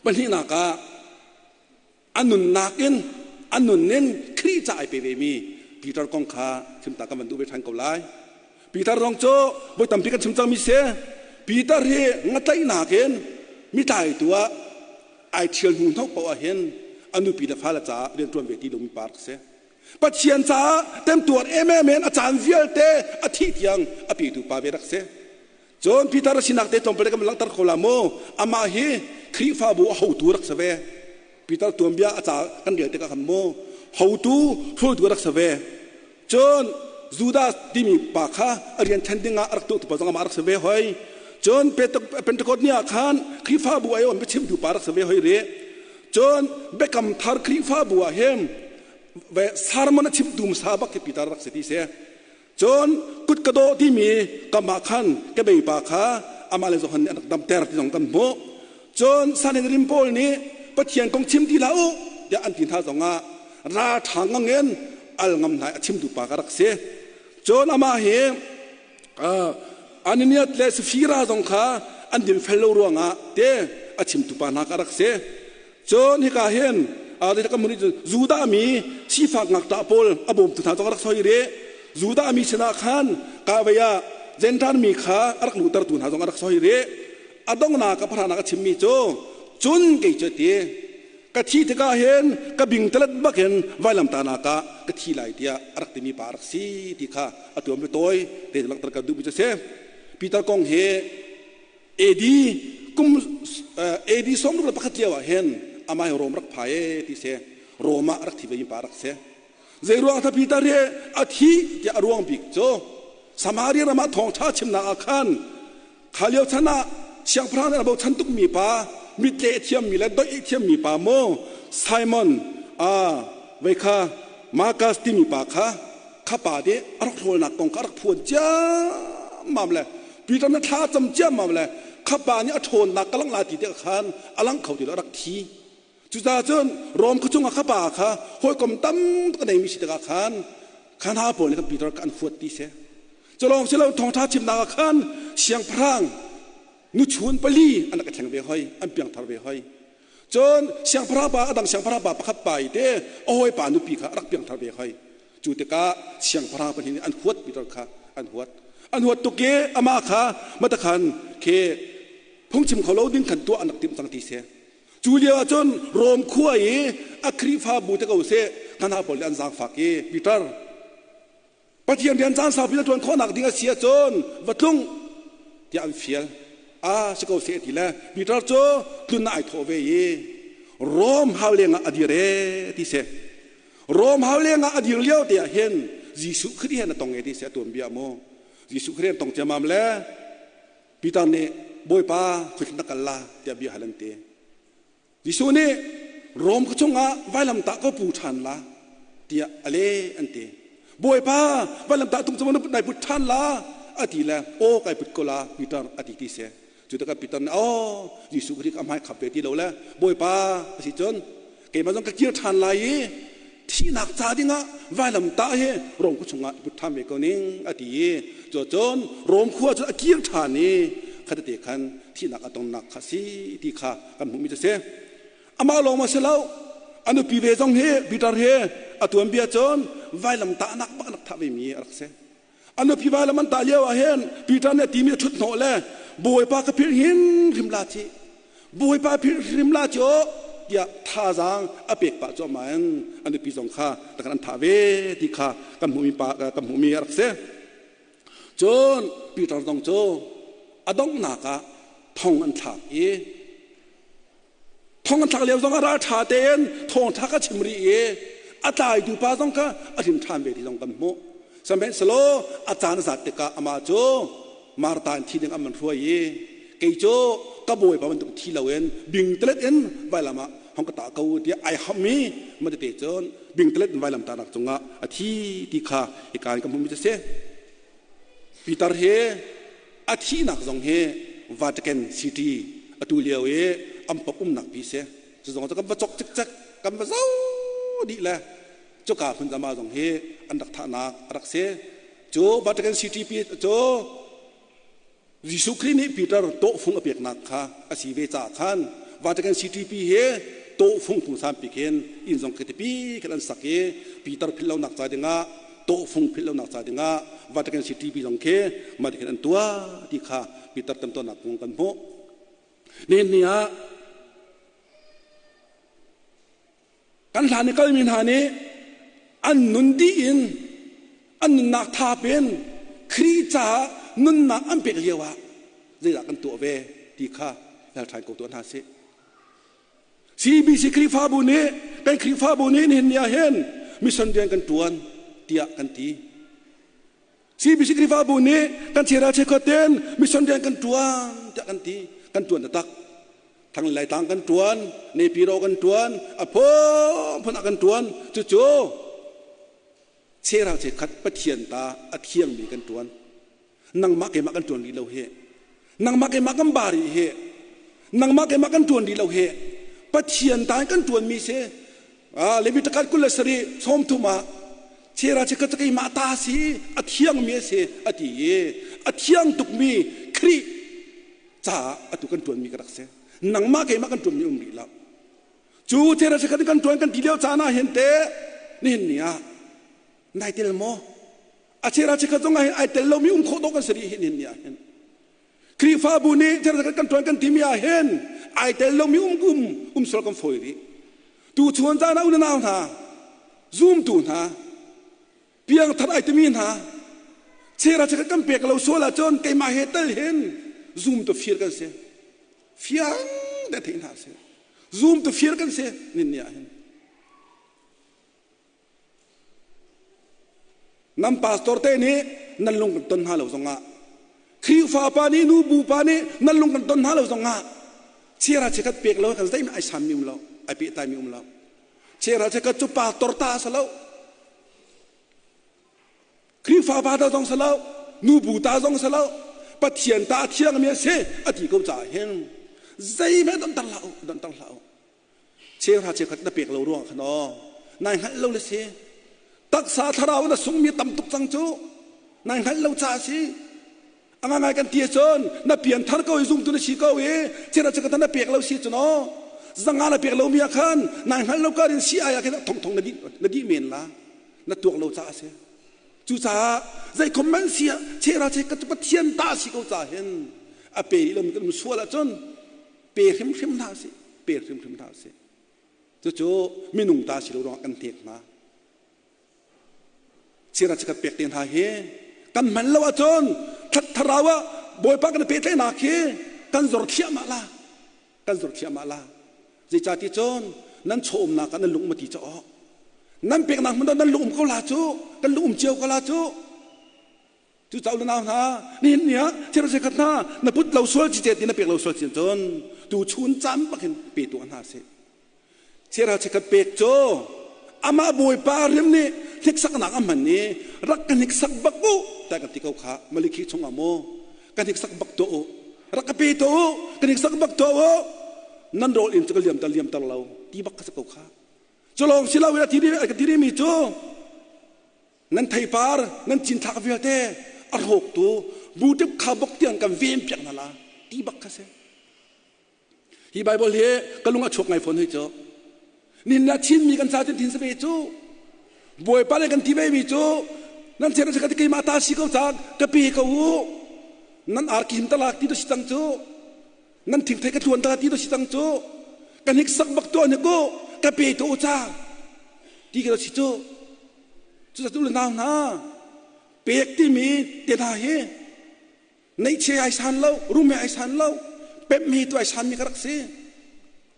Pahnihnak ah. A nunnak in a nun in Khrih ca ai pe ve mi Peter kong kha chimta kan van duh ve ṭhan ko lai. Peter zong cu voi tampi kan chim cangmi si. Peter hi ngatlaihnak in mitlaitu ah ai ṭhial hnu hnok paoh ah hin a nupi le fale caah rianṭuan ve ti lomi pa rak si. Pathian caah temtuar emem in a caan vialte a thih tiang a petu pa ve rak si. Cun Peter a sinak te tlawmpal kan langhter kho la mu. Amah hi Khrihfabu a hotu rak si ve. Peter tuanbia a ca kan rel tikah khan mu hotu hruaitu rak si ve. Cun Judas timi pa kha a rian ṭhen dingah a rak tuahtu pa zong amah rak si ve hoi. Cun Pentecost ni ah khan Khrihfabu ai um biachimtu pa rak si ve hoi rih. Cun Biakam Thar Khrihfabu ah hin sermon a chimtu hmasa bak khi Peter rak si ti si. Cun kut ka dawh timi kam ah khan kebei pa kha amah le Johan nih an rak damter ti zong kan hmuh. Cun Sanhedrin pawl nih Pathian kong chim ti hlah u tiah an ti hna zongah ra ṭha ngangin al ngam hna i a chimtu pa ka rak si. Cun amah hi Ananias le Safira zong kha an dinfel lo ruangah te a chimtu pa hna ka rak si. Cun hika hin kan hmun Judah mi sifak ngakṭah pawl a bawmtu hna zong a rak soi rih. Judah mi sinah khan kahvei ah Gentile mi kha a rak luhtertu hna zong a rak soi rih. A donghnak a pahranak a chimmi cu cun kei cu ti ka thi tikah hin ka bingtalet bakin vailamtahnak ah ka thi lai tiah a rak timi pa a rak si ti kha a tuam tawi te langhter ka duhmi cu a si. Peter kong hi AD kum AD 61 lio ah hin amah hi Rom rak phai e ti si. Rom ah rak thi ve pa rak si. Zei ruang tha Peter hi a thi tiah a ruang bik cu Samaria ram ah thawngṭha chimnak ah khan kha lio chan ah siangpahrang nih a bochan tukmi pa mitle thiammi le doih thiammi pa mu Simon a vei kha Marcus timi pa kha kha pa nih a rak hrawlnak kong kha a rak phuan ciammam le Peter na thla cam ciammam le kha pa nih a ṭhawnnak ka langh la ti tikah khan a lang kho ti lo a rak thi. Cucaah cun Rom khuachung ah kha pa kha hawikom tam tuk a neimi si tikah khan kha hna pawl nih khan Peter kha an huat ti si. Culawng si lo thawngṭha chimnak ah khan siangpahrang nuchun pali an rak i thleng ve hoi, an piangthar ve hoi. Cun siangpahrang pa a dang siangpahrang pa pakhat pa i te a hawipa nupi kha a rak piangthar ve hoi. Cu tikah siangpahrang pahnih nih an huat Peter kha an huat. An huat tuk i amah kha matakhan khi phungchim kho lo ding khan tuah an rak timh cang ti si. Cu lio ah cun Rom khua i a Khrihfabu te ko seh hna pawl nih an zaangfak i Peter Pathian rian caan saupi na ṭuan khawhnak ding a si ahcun va tlung tiah an fial. A si ko seh ti le Peter cu tlun ah ai thawh ve i Rom hau leng ah a dir e ti si. Rom hau leng ah a dir lio te ah hin Jesuh Khrih he na tong e ti si a tuanbia mu. Jesuh Khrih an tong ciammam le Peter nih Bawipa khuihlin na kal la tiah bia hal an ti. Jesuh nih Rom khua chungah vailamtah ka pu ṭhan la tiah a leh an ti. Bawipa vailamtah tung cu nai put ṭhan la a ti le aw kai put ko la Peter a ti ti si. Cu tikah Peter nih aw Jesuh Khrih ka hmai khap ve ti lo le Bawipa a si cun keimah zong ka kir ṭhan lai i thihnak ca dingah vailamtah hi Rom khua chungah i put ṭhan ve ko ning a ti i cucun Rom khua cu a kir ṭhan i khatete khan thihnak a tonnak kha si ti kha kan hmuhmi cu a si. Amah lawng ma si lo, a nupi ve zong hi Peter hi a tuanbia cun vailamtahnak bak an rak thah vemi a rak si. A nupi vailam an tah lio ah hin Peter nih a timi a ṭhut hnawh le Bawipa ka philh hin hrim la ci Bawipa philh hrim la ci aw tiah thazaang a pek pah cuahmah in a nupi zong kha takan an thah ve ti kha kan hmuhmi pa kan hmuhmi a rak si. Cun Peter zong cu a donghnak ah thong an thlak i thong an thlak lio zong ah ralṭha tein thawngṭha ka chim rih i a tlaitu pa zong kha a hrim ṭhan ve ti zong kan hmuh. Sihmanhsehlaw a caan a zat tikah amah cu Martha in thi ding an man hruai i kei cu ka bawipa bantuk thi loin bingtalet in vailam ah hong ka tah ko tiah ai ham i matete cun bingtalet in vailam tahnak cungah a thi ti kha hika in ka hmuhmi cu a si. Peter hi a thihnak zong hi Vatican City atu lio i an pop umnak pi si. Cu zong cu kan va cok cikcek kan va zo dih le cuka hmun zama zong hi an rak thahnak a rak si. Cu Vatican City pi cu Jesuh Khrih nih Peter tawhfung a peknak kha a si ve caah khan Vatican City pi hi tawhfung pungsan pi khin inn zong khi tipi khin an sak i Peter philh lonak ca dingah tawhfung philh lonak ca dingah Vatican City pi zong khi mah ti khin an tuah ti kha Peter temtuarnak kong kan hmuh. Nihin ni ah kan hlan i kalmi hna nih an nun dih in an nunnak thap in Khrih caah nunnak an pek lio ah zeidah kan tuah ve ti kha hal ṭhan ko tuah hna sih. CBC Khrihfabu nih kan Khrihfabu nih nihin ni ah hin mission rian kan ṭuan tiah kan ti. CBC Khrihfabu nih kan chera chekhat ten mission rian kan ṭuan tiah kan ti. Kan ṭuan taktak. Thang lai tlang kan ṭuan, Nepiro kan ṭuan, a phunphun ah kan ṭuan. Cucu chera chekhat Pathian ta a thiangmi kan ṭuan. Nangmah keimah kan ṭuan rih lo hi. Nangmah keimah kan ba rih hi. Nangmah keimah kan ṭuan rih lo hi. Pathian ta kan ṭuanmi si. Leviticus 27 30 ah chera chekhat cu keimah ta si a thiangmi a si a ti i a thiang tukmi Khrih caah atu kan ṭuanmi ka rak si. Nangmah keimah kan ṭuanmi um rih lo. Cu chera chekhat kan ṭuan kan ti lio caan ah hin te nihin ni ah nai tel maw? A chera chekhat zong ah hin ai tel lomi um khawh dawh kan si rih hi nihin ni ah hin. Khrihfabu nih thil kan ṭuan kan timi ah hin ai tel lomi um um um sual kan fawi rih. Tu chuan caan ah unau hna, zumtu hna, piangthar ai timi hna, chera chekhat kan pek lo sual ahcun keimah he tel hin zum tu fir kan si. Fiang te theih hna si. Zum tu fir kan si nin ni ah hin. Nan pastor te nih nan lung kan ton hna lo zongah Khrihfa pa nih nu bu pa nih nan lung kan ton hna lo zongah chiara chiakhat pek lo kan zeihmanh ai sammi um lo ai pehtaimi um lo chiara chiakhat cu pastor ta sa lo Khrihfa pa ta zong sa lo nu bu ta zong sa lo Pathian ta thiangmi a si a ti ko caah hin zeihmanh don tar hlah u don tar hlah u Cheuhra cheukhat na pek lo ruang khan aw nai hngalh lo le si taksa thlarau na sungmi tam tuk cang cu nai hngalh lo ca si a ngai kan ti cun na pian thar ko i zumtu na si ko i cheuhra cheukhat na pek lo si cun aw zanga na pek lo mi ah khan nai hngalh lo kar in si ai ah khin thong thong na dih na dih men la na tuak lo ca si cucaah zei comment si ah cheuhra cheukhat Pathian ta si ko ca hin a pe lo mi kan um sual ahcun pe hrimhrim hna sih pe hrimhrim hna sih cucu minung ta si lo ruangah kan hnek hna chira chikat pek te hna hi kan hman lo ahcun thlat thlarau ah bawipa kan pehtlaihnak hi kan zor thliahmah la kan zor thliahmah la zeicati cun nan chawumnak ah nan lung um ti ca awk nan peknak hmun ah nan lung um ko la cu kan lung um cio ko la cu Cu ca unau hna, nihin ni ah thil khat hna na put lo sual ci ti na pek lo sual cin cun tu chun caan bak hin pe tuah hna sih. Chera chikhat pek cu amah bawipa rim nih hniksaknak a hman i rak ka hniksak bak u ta kan ti ko kha Malikhi chungah maw ka hniksak bak tuah u rak ka pe tuah u ka hniksak bak tuah u nan rawl in cu ka liamter liamter lo ti bak ka si ko kha cu lawng si lo in a ti mi cu Nan theipar nan cinthlak vialte a hrawktu buṭip kha bok tiang kan ven piak hna la ti bak kha si. Hi Bible hi ka lung a chuak ngai fawn hei cu. Nin la Chinmi kan ca tin sa ve cu. Bawipa le kan ti ve mi cu nan thian ka keimah ta si ko ca ka pe ko u. Nan ar kim talak ti to si cang cu. Nan thingthei ka tluan ta ti to si cang cu. Ka hnik sak bak to ne ko ka pe to u ca. Ti ka si cu. Cucu le nau hna pek timi te hna hi neihchia ai san lo rum he ai san lo pemh mi tu ai san mi ka rak si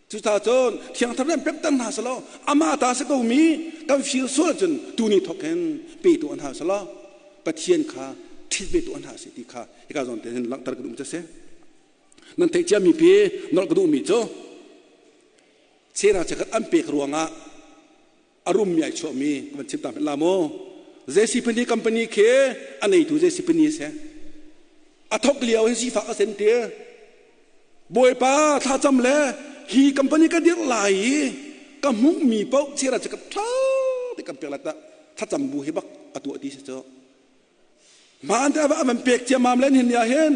cucaah cun thiangthar nih an pemhter hna selaw amah ta si ko mi kan fir sual cun tuni thawk hin pe tu an hau selaw Pathian kha ṭhit ve tu an hau si ti kha hika zawn te hin langhter ka duh mi cu si nan theih cia mi pi nolh ka duh mi cu chera chekhat an pek ruangah a rummi ai chuahmi ka van chim ta hmanh la mu JCPenney company khi a neitu JCPenney a si a thok lio hin sifak a sen ti bawipa thlacam le hi company ka dirh lai i ka hmuhmi paoh chira cu ka tha te kan pek lai ta thlacam bu hi bak a tuah ti si cu Hmaan te a van pek ciammam le nihin ni ah hin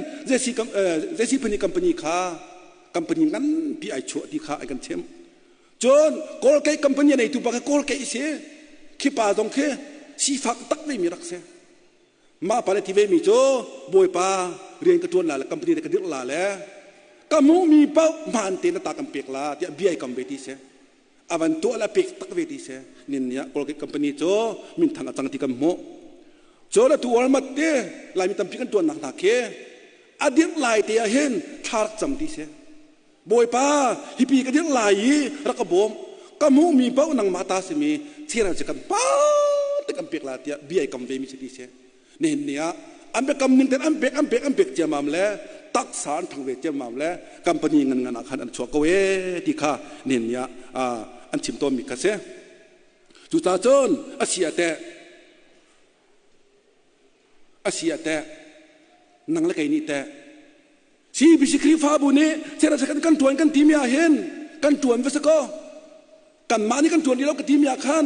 JCPenney company kha company nganpi ai chuah ti kha ai kan chimh. Cun Kawlkeih company a neitu pa khi Kawlkeih si. Khi pa zong khi sifak tak ve mi rak si. Mah pa le ti ve mi cu Bawipa rian ka ṭuan la le company ka dirh la le ka hmuhmi paoh hmaan tein na ta kan pek la tiah bia i kam ve ti si. A van tuah le a pek tak ve ti si. Nin ni ah Kawlkeih company cu minthang a cang ti kan hmuh. Cun atu Walmart te Laimi tampi kan ṭuannak hna khi a dirh lai te ah hin thla rak cam ti si. Bawipa, hipi ka dirh lai i rak ka bawm. Ka hmuhmi paoh nangmah ta simi chera cu kan pau te kan pek la tiah bia i kam ve mi si ti si. Nihin ni ah an biakam ning ten an pek an pek an pek ciamam le taksa an thang ve ciamam le company ngan ngan ah khan an chuak ko e ti kha nihin ni ah an chim tawn mi kha si. Cucaah cun a si ah teh a si ah teh nang le kei nih teh CBC Khrihfabu nih chera kan kan ṭuan kan timi ah hin kan ṭuan va si kaw kanmah nih kan ṭuan rih lo ka timi ah khan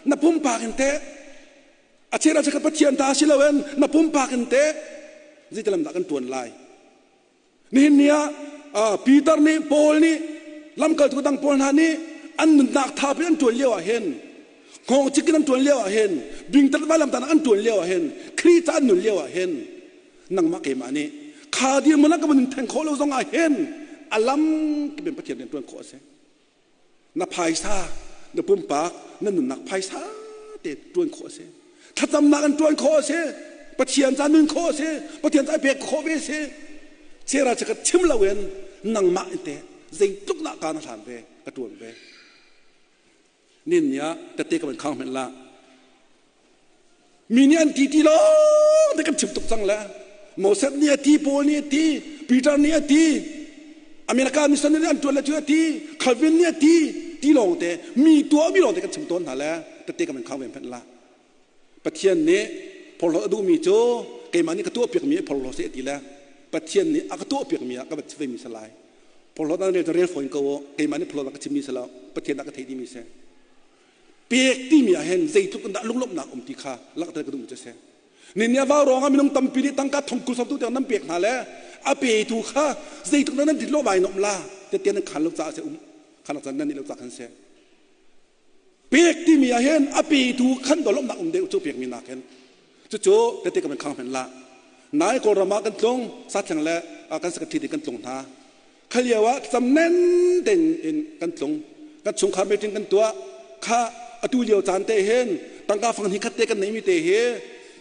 na pumpak in teh a chera ka Pathian ta si loin na pumpak in teh zeitilam dah kan ṭuan lai nihin ni ah Peter nih Paul nih lamkaltu dang pawl hna nih an nunnak tha an ṭuan lio ah hin hngawng cik in an ṭuan lio ah hin bingtat vailamtan an ṭuan lio ah hin Khrih ca an nun lio ah hin nangmah keimah nih kha dirhmun ah ka vun theng khawh lo zong ah hin a lam kip in Pathian rian ṭuan khawh a si. Na phaisa, na pumpak, na nunnak phaisa te ṭuan khawh a si. Thlacamnak in ṭuan khawh a si. Pathian ca nun khawh a si. Pathian ca pek khawh ve a si. Chera che ka chim loin nangmah in te zeitluk dah ka na hlan ve, ka ṭuan ve. Nin ni ah tette ka van khang hmenh la. Mi nih an ti ti lo te kan chim tuk cang le. Moses nih a ti, Paul nih a ti, Peter nih a ti, America missionary nih an tuan le cu a ti, Calvin nih a ti, ti lawng te mi tuah mi lawng te kan chim tawn hna le tette ka van khang ve hmenh la. Pathian nih phorhlawt a duhmi cu keimah nih ka tuahpiakmi a phorhlaw seh a ti le Pathian nih a ka tuahpiakmi ah ka va vemi si lai. Phorhlawt an rel rel fawn ko u. Keimah nih phorhlawt ka chimmi si lo. Pathian a ka theih dimi si. Pek timi ah hin zeitluk in dah lunglawmhnak um ti kha langhter ka duhmi cu a si. Nin nih vau ruangah minung tampi nih tangka thongkul samtu tiang nan pek hna le a petu kha zeitluk nan dit lo vai nom la te tian nan khan lo caah se um khan nan nih lo ca khan se. Pek timi ah hin a petu khan dawlawmnak um deuh cu pekmi nakin cucu tete ka khang hmen la nai kawlram ah kan tlung satleng le kan secretary ding kan tlung hna kha lio ah cam nen ten in kan tlung kan chungkhar meeting kan tuah kha atu lio caan te hin tangka fang hi khat te kan neimi te hi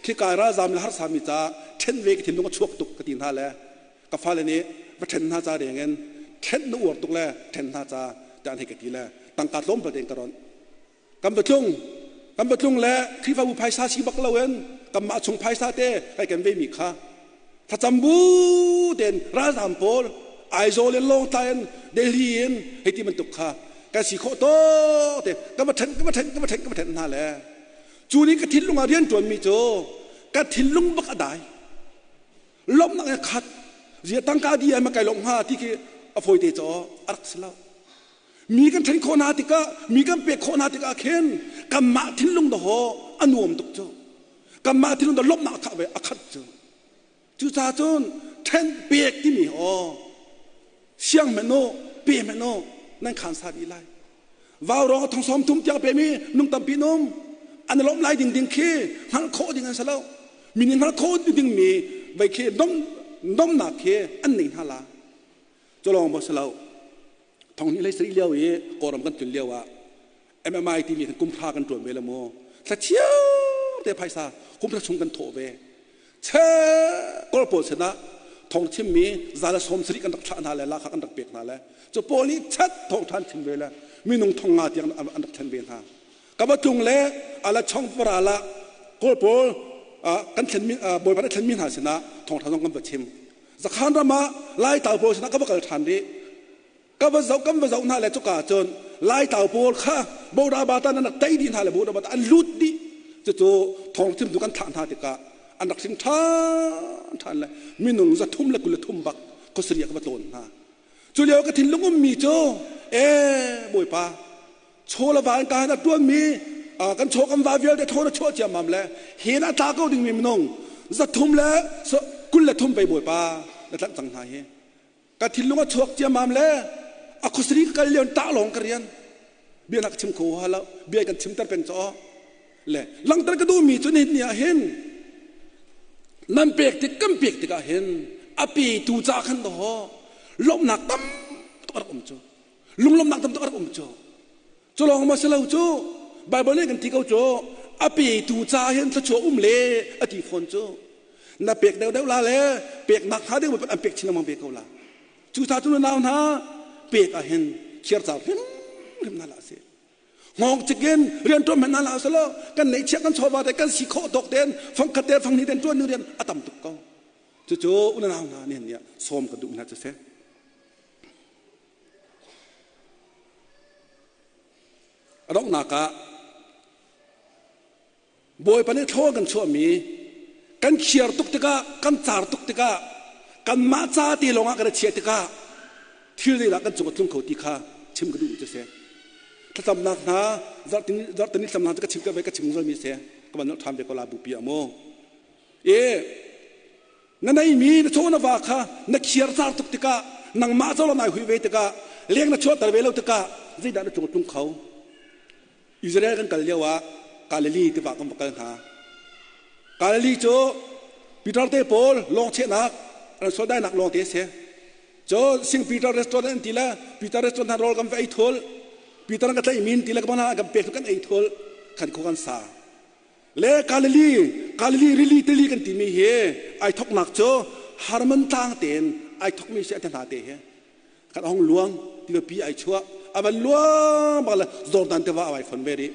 khi kai ralzam le harsa mi ca ṭhen ve ka thinlung a chuak tuk ka ti hna le ka fale nih va ṭhen hna ca deng in ṭhen na uar tuk le ṭhen hna ca ti an hei ka ti le tangka tlawmpal tein ka ronh kan va tlung kan va tlung le Khrihfabu phaisa si bak loin kanmah chung phaisa te kai kan ve mi kha thlacam bu tein ralzam pawl Aizawl in Lawngtlai in Delhi in hei ti bantuk kha kan si khawh tawk te ka va ṭhen ka va ṭhen ka va ṭhen ka va ṭhen hna le cu nih ka thinlung ah rian ṭuan mi cu ka thinlung bak a dai lawmhnak in khat zia tangka di ai ma kai lawmh hnga ti khi a fawi te caw a rak si lo mi kan ṭhen khawh hna tikah mi kan pek khawh hna tikah khin kanmah thinlung dahawh a nuam tuk cu kanmah thinlung dah lawmhnak a ve a khat cu cucaah cun ṭhen pek timi aw siang hmenh u pe hmenh u nan khan sa dih lai vau rong thong som thum tiang pe mi nung tampi num an lawm lai ding ding khi hngalh khawh ding an si lo mi nih hngalh khawh ding mi vei khi nom nomnak khi an nei hna la cu lawng maw si lo thong hnih hlei sarih lio i kawlram kan tlun lio ah MMI timi kan kum hra kan ṭuan ve le mu thla chiar te phaisa kum hra chung kan thawh ve che kawl pawl sinah thong chimmi zala som sarih kan rak thlah hna le lakha kan rak pek hna le cu pawl nih chat thong ṭhan chim ve le minung thong nga tiang an rak thlen ve hna ka va tlung le ala chong para la kawl pawl kan thlen mi bawipa nih thlen mi hna sinah thong ṭha zong kan va chim zakhan ram ah lai tau pawl sinah ka va kal ṭhan rih ka va zoh kan va zoh hna le cuka cun laitau pawl kha boraba tan an rak tei dih hna le boraba an lut dih cucu thawng chimtu kan thlah hna tikah an rak hring ṭhan ṭhan le minung za thum le kul le thum bak khuasari ah ka va tlawn hna cu lio ka thinlung ummi cu e bawipa chaw le van ka na ṭuanmi kan chaw kan va vialte thaw na chuah ciammam le hin a tla ko dingmi minung za thum le kul le thum pei bawipa na tlanh cang hna hi ka thinlung a chuak ciammam le a khuasari ka kal lio tah lawng ka rian. Bia na ka chim kho ha lo. Bia kan chimter peng caw. Le langter ka duhmi cu nihin ni ah hin nan pek tik kan pek tikah hin a petu ca khan daw lawmhnak tam tuk a rak um cu. Lunglawmhnak tam tuk a rak um cu. Cu lawng maw si lo cu Bible nih kan ti ko cu a petu ca hin thluachuah um le a ti fawn cu. Na pek deuhdeuh la le peknak hnga ding an pek chin lengmang ve ko la. Cu ta cu nau hna pek ah hin khiarcar hrimhrim hna la si. Hngawng cikin rian ṭuan hmanh hna la selaw kan neihchiah kan chawva te kan si khawh tawk ten fangkhat te fanghnih ten ṭuan nu rian a tam tuk ko. Cucu unau hna nih nih sawm ka duh hna cu si. A donghnak ah Bawipa nih thlaw kan chuahmi kan khiar tuk tikah kan car tuk tikah kanmah ca te lawngah kan i chiah tikah thil zeidah kan cung a tlung kho ti kha chim ka duhmi cu si. Thlacamnak hna zarhtini thlacamnak cu ka chim ka ve ka chim zalmi si ka van ṭhan ve ko la bupi ah mu. E na neimi na chaw na va kha na khiar car tuk tikah nangmah colo nai hui ve tikah leng na chuahter ve lo tikah zeidah na cung a tlung kho? Israel kan kal lio ah Galilee tiva kan va kal hna. Galilee cu Peter te pawl lawng chehnak an sodainak lawng te a si. Cu Sing Peter restaurant an ti le Peter restaurant hna rawl kan va ei thul. Peter ka tlaih min ti le ka kan pek kan ei thul khan kho kan sa. Le Galilee Galilee rili tili kan timi hi ai thoknak cu Harmon tlang tein ai thokmi si a te hna te hi. Kan hong luang tivapi ai chuah a van luang bak le Jordan tiva a vai fon ve rih.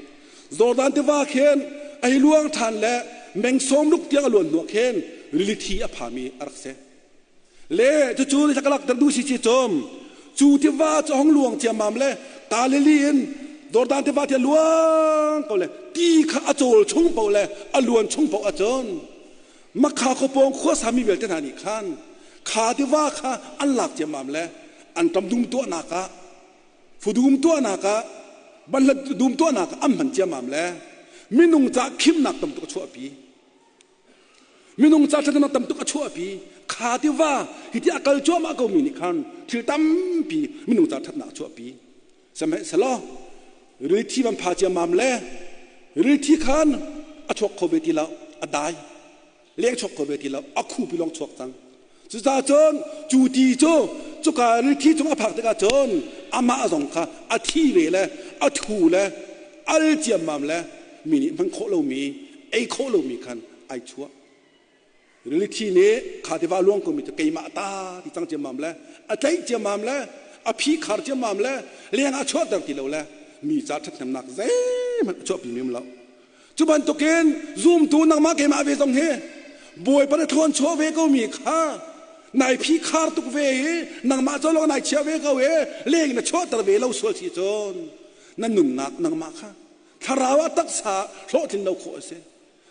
Jordan tiva khin ai luang ṭhan le meng sawmruk tiang a luan hnuah khin rili thi a phami a rak si. Le cucu thlakalak ter du si ci cum cu tiva cu hong luang ciammam le Galilee in Jordan tiva ti a luang ko le ti kha a cawl chung paoh le a luan chung paoh ahcun Makha khuapawng khuasami vialte hna nih khan kha tiva kha an lak ciammam le an ṭam dum tuahnak ah fudum tuahnak ah banhla dum tuahnak ah an hman ciammam le minung ca khimnak tam tuk a chuahpi. Minung ca ṭhatnak tam tuk a chuahpi. Kha tiva hi ti a kal cuahmah ko mi nih khan thil tampi minung ca ṭhatnak a chuahpi. Sihmanhsehlaw rili van pha ciammam le rili khan a chuak kho ve ti lo, a dai. Leng chuak kho ve ti lo, a khupi lawng chuak cang. Cucaah cun cu ti cu cuka rili cung a phak tikah cun amah zong kha a thi ve le a thu le al ciammam le mi nih hman khawh lomi ei khawh lomi khan ai chuah. Rili thi nih kha tiva luang komi cu keimah ta ti cang ciammam le a tlaih ciammam le a phi khar ciammam le leng ah chuahter ti lo le mi ca ṭhathnemnak zeihmanh a chuahpi mem lo. Cu bantukin zumtu nangmah keimah ve zong hi Bawipa na thawn chuah ve ko mi kha nai phi khar tuk ve i nangmah cu lawng nai chiah ve ko i leng na chuahter ve lo sual si cun na nunnak nangmah kha thlarau ah taksa hlawhtlin lo khawh a si.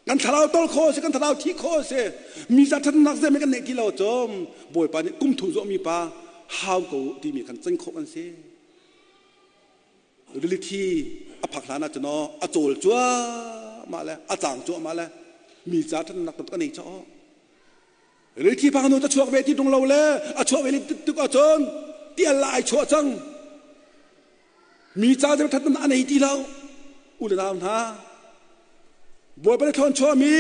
Kan thlarau tol khawh a si, kan thlarau thi khawh a si. Mi za ṭhatnak zeihmanh kan neih ti lo cun Bawipa nih kum thum zawhmi pa hau ko timi kan can khawh kan si. Rili thi a phak hlan ah cun a cawl cuahmah le a cang cuahmah le mi ca ṭhatnak tuk a nei caw. Rili thi phak hnu ta chuak ve ti ṭung lo le a chuah ve tuk ahcun tial la ai chuah cang. Mi ca cu ṭhatnak a nei ti lo. U le nau hna, Bawipa nih thlawn chuahmi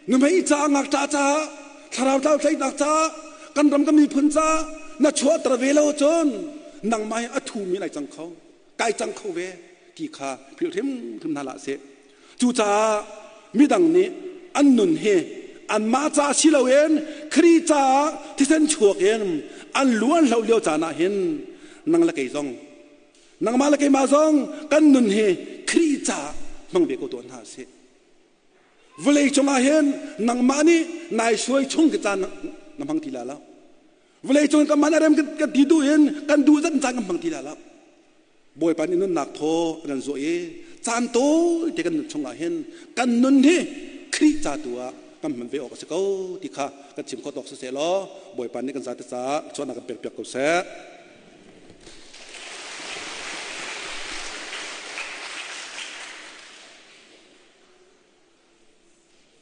nuhmei ca ngakṭah caah thlarau tlau tlaihnak caah kan ram kan miphun caah na chuahter ve lo cun nangmah hi a thumi nai cang kho kai cang kho ve ti kha philh hrimhrim hna hlah sih. Cucaah midang nih an nun hi anmah ca si loin Khrih caah thisen chuak in an lu an hloh lio caan ah hin nang le kei zong nangmah le keimah zong kan nun hi Khrih caah hmang ve ko tuah hna sih. Vawlei cungah hin nangmah nih nai suai chung khi caan na hmang ti la lo. Vawlei cung kan man a rem kan ti duh in kan duh zat caan kan hmang ti la lo. Bawipa nih nunnak thaw a kan zuah i caan tawi te kan nun chungah hin kan nun hi Khrih ca tu ah kan hman ve awk a si ko ti kha kan chim khawh tawk siseh law Bawipa nih kan zate caah chuahnak kan pek piak ko seh.